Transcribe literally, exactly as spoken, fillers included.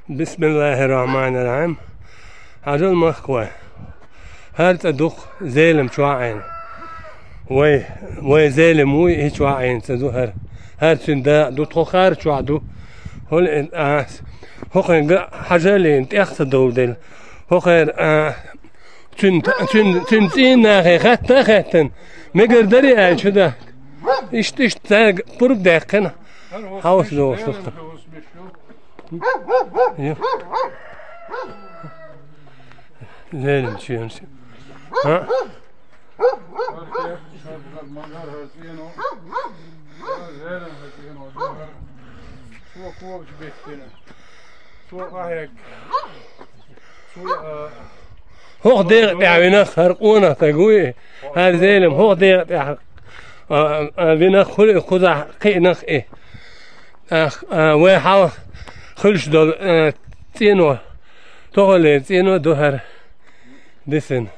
بسم الله الرحمن الرحيم. Хьажал, махкахой. ХӀара цӀа ду-кх Зелим чохь Ӏийна. Вай, вай Зелим вуй, и чохь Ӏийна цӀа ду хӀара. ХӀара цуьнан дакъа ду, тхо хӀара чохь ду. ХӀула и, а, хӀокхуьнга хьажал, тӀех ца довделла. ХӀокхара, а, цуьнан, цуьнан, цуьнан цӀийнан нахе хатта а хаьттина, мегар дарий аьлла чу даьхкина. Иштта, иштта цаьрга пурба даьккхина. Хьовса догӀуш ду-кх. Ю. Зелим чуьнаш. А? ХӀокху декъа тӀехь винарг хӀара къонах стаг вуй, хӀара Зелим, хӀокху декъа тӀехь, а, а, винарг хуьлу и, кхузахь кхиънарг и. Ах, а, вай хьалха хуьлуш долу, а, цӀено, тохаллера цӀено ду хӀара дисина.